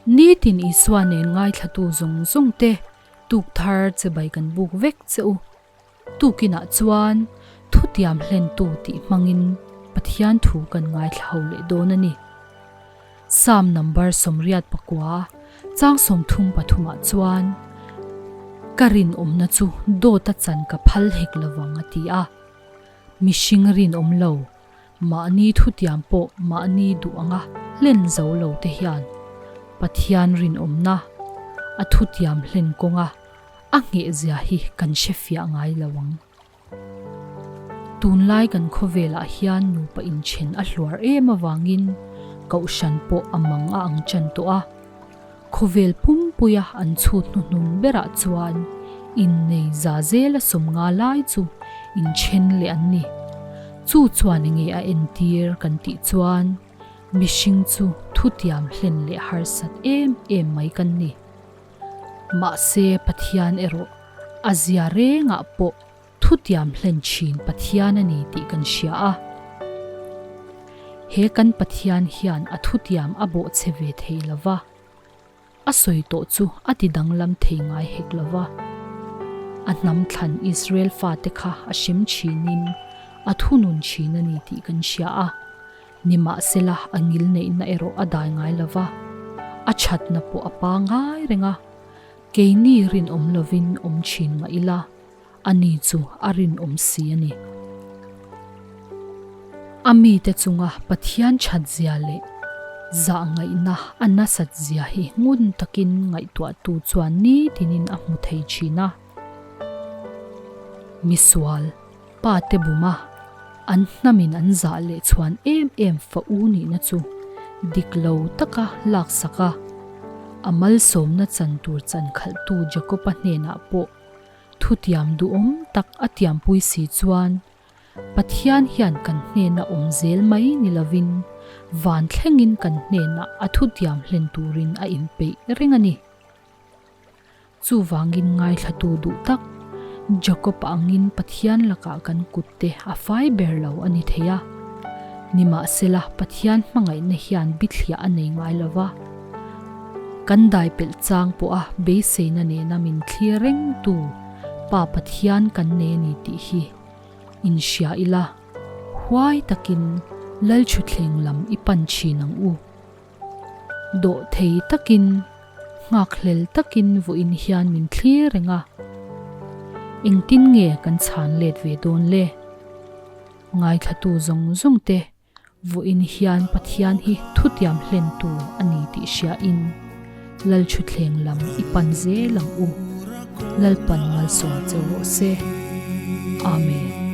Nitin Isua nen ngaithlatu zawng zawng te tuk thar chibai kan buk vek che u. Tukinah chuan thutiam hlentu tih hmangin Pathian thu kan ngaithla ho leh dawn a ni. Psalm number 89 chang 33 ah chuan, Ka rinawmna chu dawta chan ka phal hek lovang a ti a. Mihring rinawm lo, mahni thutiam pawh mahni duh anga hlen zo lo te hian Pathian rinawmna a thutiam hlen kawnga a nghehzia hi kan hre fiah ngai lo ang. Tunlai kan khawvelah hian nupa inthen a hluar em avangin kohhran pawh a mang a ang tan tawh a. Khawvel pumpuia an chhut hnuhnun berah chuan innei za zela 50 lai chu inthen leh an ni. Chu chuan enge a entir kan tih chuan mihring chu thutiam hlen leh harsat em em mai kan ni. Mahse Pathian erawh a zia rengah pawh thutiam hlen thin Pathian a ni tih kan hria a. He kan Pathian hian a thutiam a bawhchhe ve thei lo va, a sawi tawh chu a ti danglam thei ngai hek lo va. A hnam thlan Israel fate kha a hrem thinin a thunun thin a ni tih kan hria a. Nimahsela a ngil neihna erawh a dai ngai lo va, a thatna pawh a pa ngai reng a. Keini rinawm lovin awm thin mah ila, ani chu a rinawm si a ni. A mite chunga Pathian thatzia leh zahngaihna a nasatzia hi ngun takin ngaihtuahtu chuan nitinin a hmu thei thin a. Misual. Pa te buma an hnamin an zah leh chhuan em em fa u nihna chu dik lo taka laksak a, a malsawmna chan tur chan khalhtu Jakob-a hnenah pawh thutiam duhawm tak a tiampui si chuan Pathian hian kan hnena awm zel mai ni lovin van thlengin kan hnenah a thutiam hlen turin a inpeih reng a ni. Chuvangin ngaithlatu duh tak, Jakob angin Pathian lakah kan kutte a fai ber lo a ni thei a. Nimahsela, Pathian hmangaihna hian bithliah a nei ngai lo va. Kan daipelh chang pawha beiseina nena min thlir rengtu Pa Pathian kan nei a ni tih hi inhria ila, huai takin Lalthutthleng lam i pan thin ang u. Dawh thei takin, nghakhlel takin vawiin hian min thlir reng a. Engtin nge kan chhan let ve dawn le? Ngaithlatu zawng zawng te vawiin hian Pathian hi thutiam hlentu a ni tih hriain Lalthuthleng lam i pan zel ang u. Lalpan malsawm che rawh se. Amen.